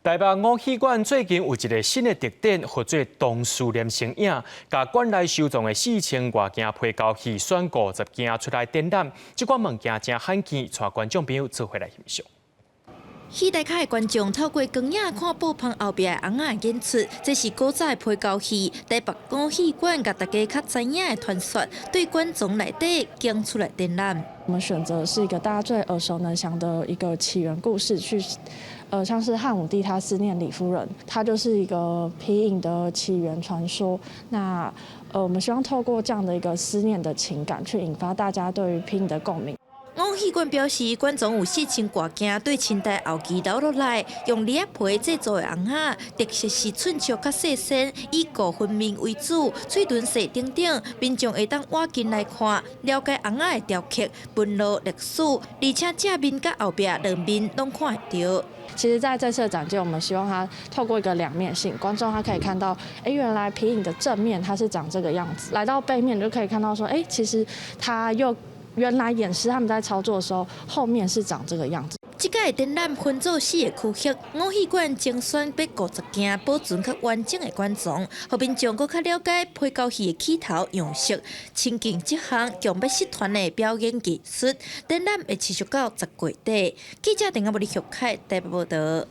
台北五戲館最近有一个新的特展，號做當思念成影，共館內收藏的4000外件皮膠戲選50件出來展覽，這款物件誠罕見，帶觀眾朋友做伙來欣賞。戲台跤的觀眾透過光影看布棚後壁的尪仔演出，這是古早的皮膠戲。台北五戲館共大家較知影的傳說，對館藏內底揀出來展覽。我們選擇是一個大家最耳熟能詳的一個起源故事，去，像是漢武帝他思念李夫人，他就是一個皮影的起源傳說。那，我們希望透過這樣的一個思念的情感，去引發大家對於皮影的共鳴。五戲館表示，館藏有4000外件，對清代後期留落來，用梨仔皮製作的尪仔，特色是寸尺較細身，以顧分面為主，喙唇細等等，民眾會當倚近來看，了解尪仔的雕刻、紋路、歷史，而且正面佮後壁兩面攏看會著。其實，在這次的展件，我們希望它透過一個兩面性，觀眾他可以看到，哎，原來皮影的正面它是長這個樣子，來到背面就可以看到說，哎，其實它又原來演師他們在操作的時候，後面是長這個樣子。這屆展覽分做四個區域，五戲館精選欲50件保存較完整的館藏，予民眾閣較了解皮膠戲的起頭樣式，親近這項強欲失傳的表演藝術。展覽會持續到10月底。記者鄧阿伯里玉凱台北報道。